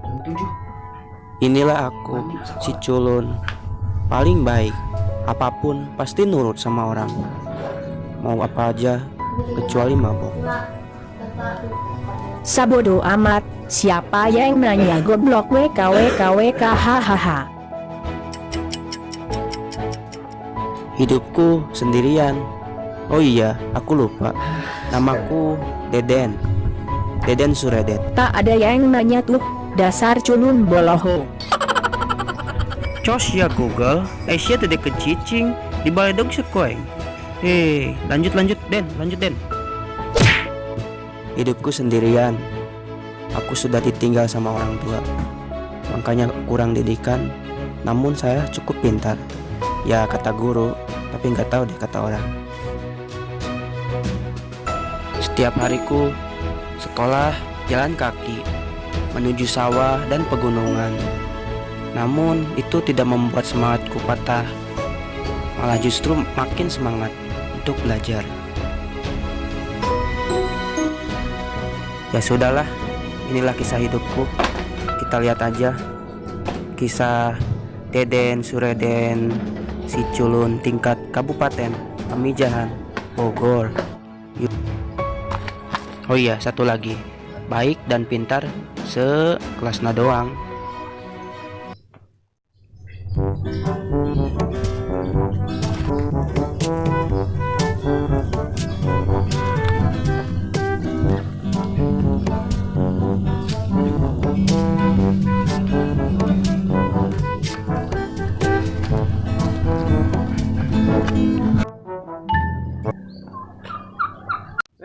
Jam 7. Inilah aku, si culun. Paling baik, apapun pasti nurut sama orang. Mau apa aja, kecuali mabok. Sabodo amat, siapa yang nanya goblok WKWKWKHHH. Hidupku sendirian. Oh iya, aku lupa. Namaku Deden. Deden Suredet. Tak ada yang nanya tuh, dasar culun boloho. Cos ya Google, Asia tidak kecicing di baledog sekoeng. Lanjut lanjut Den, lanjut Den. Hidupku sendirian. Aku sudah ditinggal sama orang tua. Makanya kurang didikan. Namun saya cukup pintar. Ya kata guru, tapi nggak tahu deh kata orang. Setiap hariku sekolah jalan kaki menuju sawah dan pegunungan. Namun itu tidak membuat semangatku patah, malah justru makin semangat untuk belajar. Ya sudahlah, inilah kisah hidupku. Kita lihat aja kisah Deden Sureden si culun tingkat Kabupaten Pamijahan, Bogor. Yuk. Oh iya, satu lagi. Baik dan pintar sekelasna doang.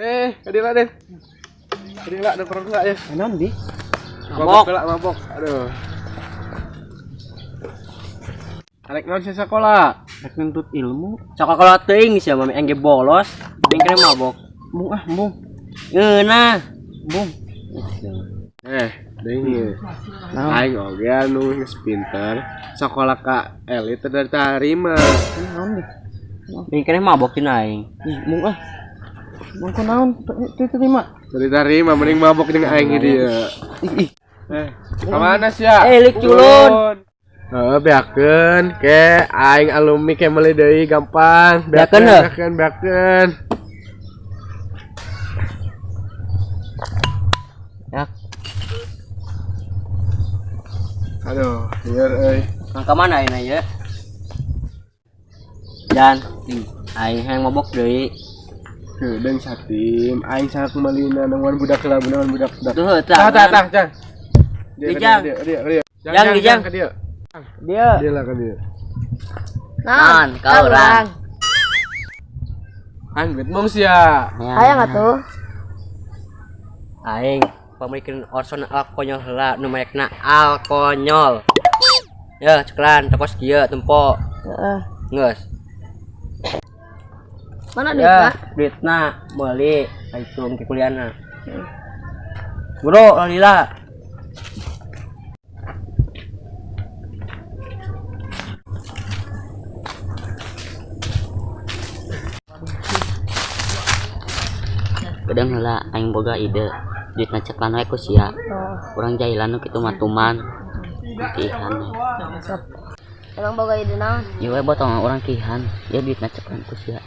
Eh, kadieu Den. Kadieu lah, ada perlu ya. Naon di? Mabok lah, mabok. Aduh. Arek naon sih sekolah? Rek nuntut ilmu. Sekolah teuing sia mami engge bolos, aing kena mabok. Embung ah, embung. Ngeunah. Embung. Eh, deui ye. Aing oge anu geus pinter, sekolah ka elit teu diterima. Naon di? Aing kena mabok cenah aing. Ih, embung ah. Embung kok naon? Teu terima. Teu diterima mending mabok jeung aing di dieu. Ih, ih. Eh, ka mana sia? Eh, lik culun. Heeh, beakeun ke aing alumni ke meuli deui gampang. Beakeun heuh? Beakeun, beakeun. Ya. Aduh, lieur euy. Kang ka mana ayeuna ieu? Dan ting aing hayang mabok deui. Heudeung satim, aing sangat meulina nungguan budak heula, nungguan budak-budak. Tuh heuh Tah, tah, tah, jang. Di, jang. Dia, dia, dia. Jang, di, jang. Ke dia. Dia. Dia lah ke dia. Naon ka urang? Aing duit mong sia. Hayang atuh. Aing pamilikeun orson alkonyol heula nu merekna alkonyol. Ya, ceklan tokos kieu tempo. Heeh. Geus. Mana duitna? Ya, duitna meuli hitung ke kuliahna. Bro, lila. Bedeng heula aing boga ide. Duitna ceklan we ku sia. Urang jailan nu kitu mah tuman. Kihan. Emang boga ide naon? Ieu we botong urang kihan. Ieu duitna ceklan ku sia.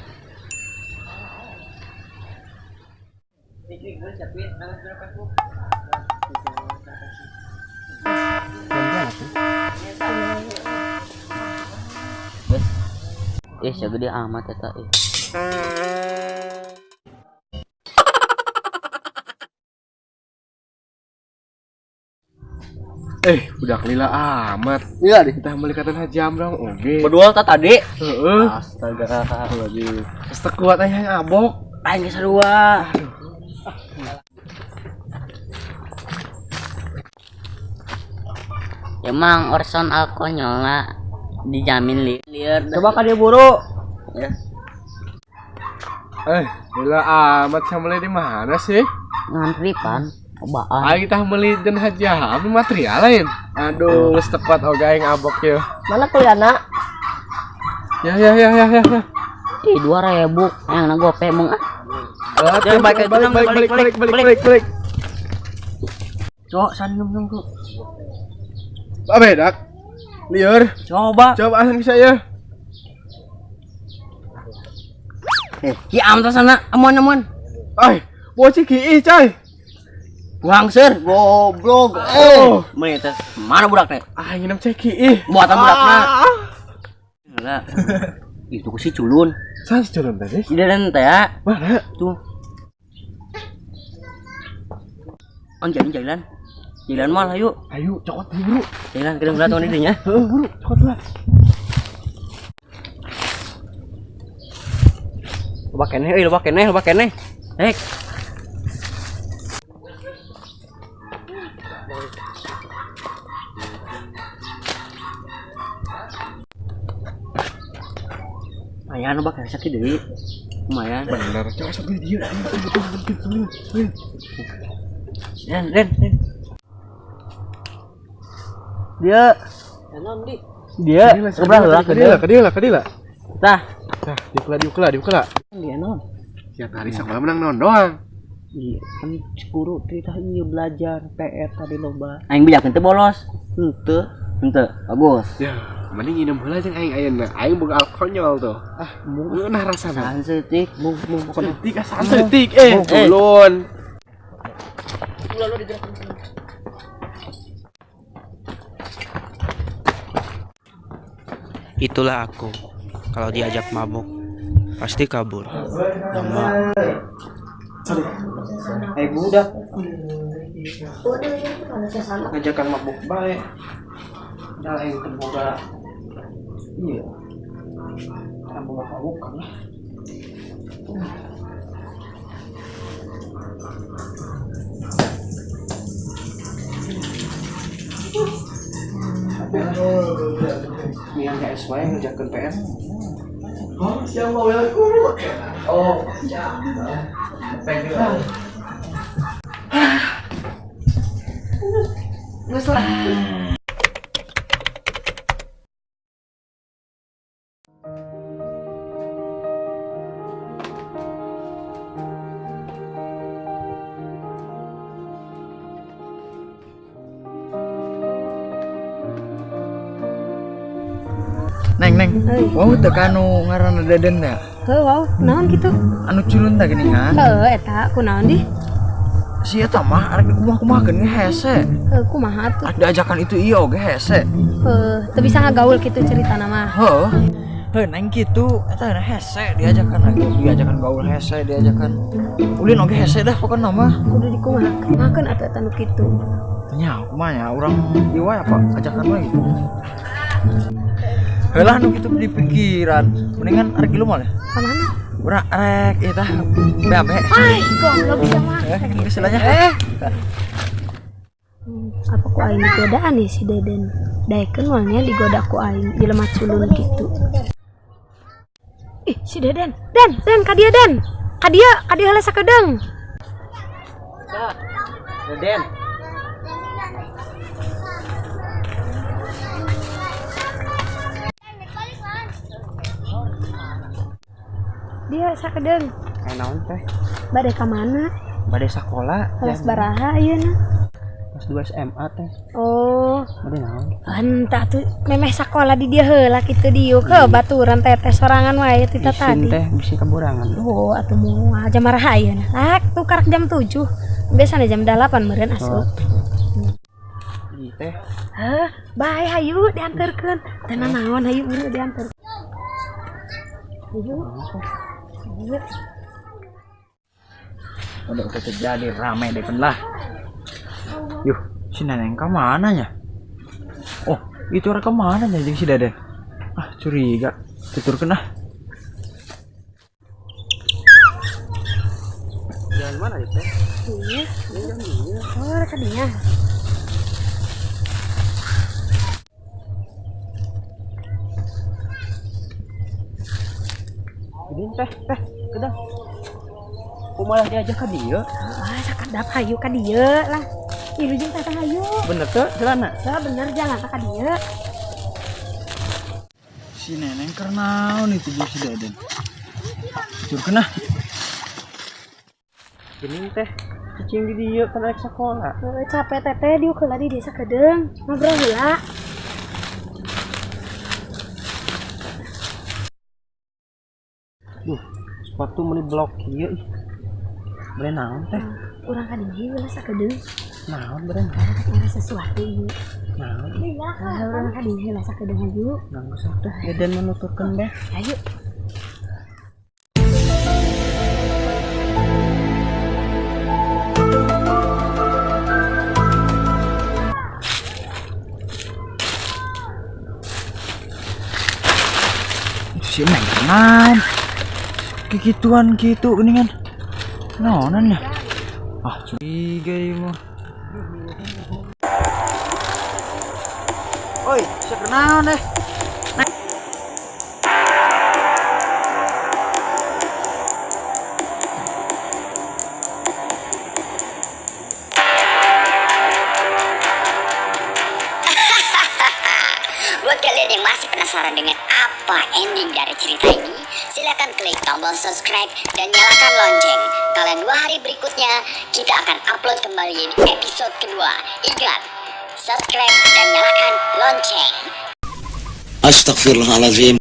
Ih, segede amat eta ih. Eh, budak lila amat. Iya deh. Kita meuli katan Haji Amrong oge. Berdua ta tadi. Heeh. Astaga. Lagi. Geus teu kuat aing abok. Aing geus sarua. Emang orson alkonyol lah dijamin lieur. Coba ka dia buru. Ya. Eh, lila amat sama meuli di mana sih? Ngantri pan, obaan. Aing tah meuli den Haji Amrong material lain. Aduh, geus teu kuat oge aing abok yeuh. Mana kuliahna? Ya ya ya ya ya. Ih, 2000. Yang na gope mung ah. Jangan balik, Balik, balik, balik, balik, balik, balik, balik. Cok, san minum tuh. Abe dak. Lieur. Coba. Coba asan bisa ya. Ki am sana, aman aman. Ay, bocah ki coy. Buang sir, goblok. Oh. Mana teh? Mana budak teh? Ah, nginep ceki ih. Buatan budakna. Lah. Itu ku si culun. Saya si culun tadi. Si Deden teh ya. Mana? Tuh. On jalan jalan. Jalan mal ayo. Ayo, cokot buru. Jalan kedeng berat tahun ini nya. Heeh, buru, cokot lah. Loba keneh euy, loba keneh, loba keneh. Hek. Lumayan loba keneh sakit deui. Lumayan. Bener, cok sok di dieu. Den, den, den. Dia. Dia. Kebelah lah, Kadila, kadila, kadila. Tah. Tah, diukla, diukla, diukla. Dia naon? Ya tadi sekolah menang naon doang. Iya, kan guru cerita iya belajar PR tadi loba. Aing bejakeun teu bolos. Henteu. Henteu, bagus. Ya, mending nginum heula jeung aing ayeuna. Aing boga alkonyol tuh. Ah, ngeunah rasana. Sahan seutik. Mung mung pokoknya. Setik asaan setik eh, culun. Itulah aku. Kalau diajak mabuk, pasti kabur. Gak mau. Eh budak. Ngajakan mabuk bae. Dah aing teu boga. Iya. Teu boga pabukan lah. Miang ke SW ngerjakeun PR. Oh, siang mau aku. Oh, Geus lah. Neng, neng. Wow, teu kanu ngaranna Deden teh. Heuh, wow, naon kitu? Anu culun teh geuningan. Heuh, eta kunaon di? Si eta mah arek dikumaha-kumahakeun ge hese. Heuh, kumaha atuh? Arek diajakan itu iya oge hese. Heuh, teu bisa ngagaul kitu ceritana mah. Heuh. Heuh, neng kitu eta hese diajakan lagi, diajakan gaul hese, diajakan ulin oge hese dah pokona mah. Kudu dikumahakeun atuh eta nu kitu. Nya, kumaha nya urang ieu wae apa ajakan we gitu. Heulah nu kitu di pikiran. Mendingan arek ilu mah. Ka mana? Urang arek ieu tah BAB. Ai, goblok sia mah. Geus lah nya. Apa ku aing digodaan nih si Deden? Daekeun moalnya digoda ku aing jelema culun kitu. Ih, si Deden. Den, Den ka dieu Den. Ka dieu, ka dieu heula sakedeung. Deden. Dia sakedeung. Eh naon teh? Bade ka mana? Bade sakola. Kelas baraha ayeuna? Kelas 2 SMA teh. Oh, Bade naon? entah tuh memeh sakola di dia heula kitu diuk heuh baturan teteh sorangan wae ti Isin tadi. teh bisi kaburangan. Oh, atuh moal jam maraha ayeuna. Lah, tuh karak jam 7. Biasana jam 8 meureun asup. Ih teh. Heh, bae hayu dianterkeun. Teh naon hayu buru dianter. Hayu. Hayu. Udah terjadi ramai deh lah. Yuh, si Neneng ke mana nya? Oh, itu orang kemana nya jeung si Deden? Ah, curiga. Tuturkeun ah. Jalan mana itu teh? Iya. Oh, ka dinya. Ini teh, teh, kedang. Kok malah diajak ka dieu? Wah, sakedap hayu ka dieu lah. Ih, lujeng teh hayu. Bener teh jalanna? Lah bener jalan ka dieu. Si Neneng keur naon itu jeung si Deden? Tuturkeun ah. Geuning teh cicing di dieu kan arek sakola. Heuh, capek teteh diuk heula di desa kedeung. Ngobrol heula. Duh, sepatu meuni blok kieu ih. Bere naon teh? Urang ka dieu heula sakedeung. Naon bere naon? Ada sesuatu ieu. Naon? Urang ka dieu heula sakedeung hayu. Naon geus atuh Deden menuturkeun deh. Ayo. Si Neng kenan. Kegituan gitu geuningan. Naonan ya? Ah, curiga ieu mah. Oi, sia kenaon deh? Buat kalian yang masih penasaran dengan apa ending dari cerita ini, silakan klik tombol subscribe dan nyalakan lonceng. Kalian 2 hari berikutnya, kita akan upload kembali di episode kedua. Ingat, subscribe dan nyalakan lonceng. Astagfirullahaladzim.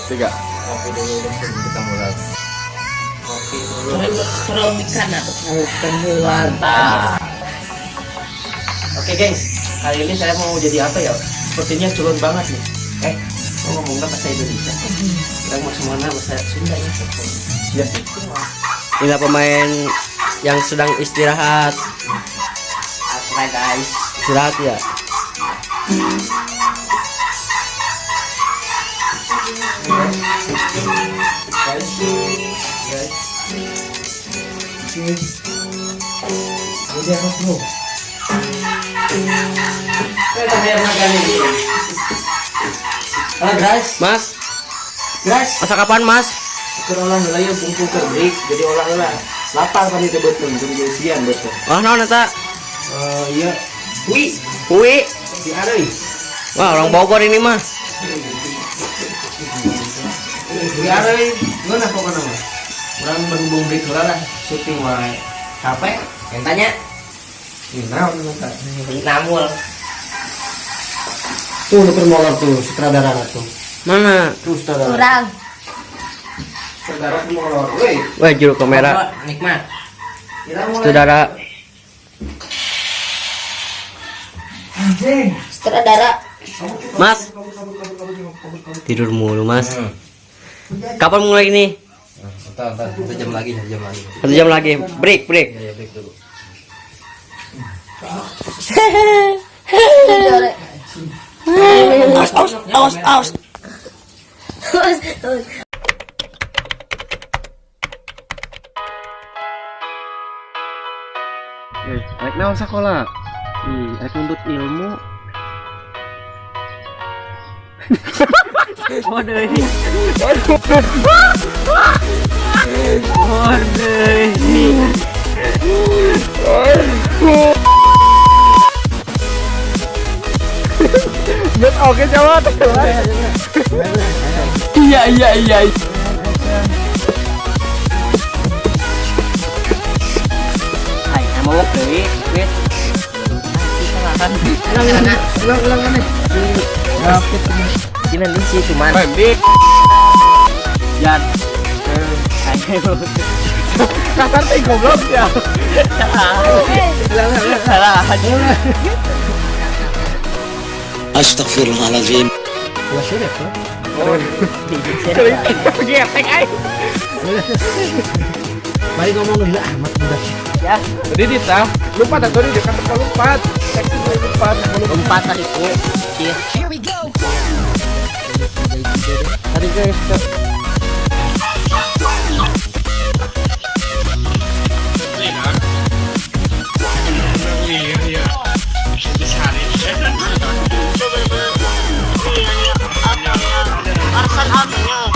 Tiga. Kopi dulu deh sebelum kita mulai. Kopi dulu. Oke gengs, kali ini saya mau jadi apa ya? Sepertinya culun banget nih. Mau ngomong bahasa Indonesia. Kita mau semuanya bahasa Sunda ya. Iya sih. Inilah pemain yang sedang istirahat. Asli guys. Istirahat ya. Guys, guys. Jadi harus lu. Makan ini. Halo guys, Mas, guys. masak kapan Mas? Keur olah heula ieu bungkung keur break, jadi olah heula. Lapar pan itu betul, jadi usian betul. Wah, naon eta? Iya. Hui, Hui. di areuy. Wah, orang Bogor ini mah. Di areuy, ngeunah pokona mah. Urang berhubung break heula lah, syuting wae. Capek? Yang tanya, Ih, naon eta? namul. Tuh nu keur molor tuh sutradara tuh. Mana? Tuh sutradara. Urang. Sutradara tuh molor. Woi, Wah, juru kamera. Nikmat. kira mulai. Sutradara. Sutradara. Mas. Tidur mulu, Mas. Kapan mulai ini? Entar, 1 jam lagi, 1 jam lagi. 1 jam lagi. Break, break. Ya, break dulu. Aus, aus, aus, aus. Rek naon sakola? Ih, rek nuntut ilmu. Waduh. Waduh. Bet oke jawab. Iya iya iya. Ay, mau deui, wit. Ulang ulang mana? Dina sih cuman. Jan. Kasar teh goblok ya. Salah. Astagfirullahaladzim. Getek aing. Mari ngomong gila amat budak. Ya, Tadi Dita, lupa tak tadi dekat tempat lompat. Seksi lompat, Lompat tadi ku. Cie. Tadi guys. Orson alkonyol.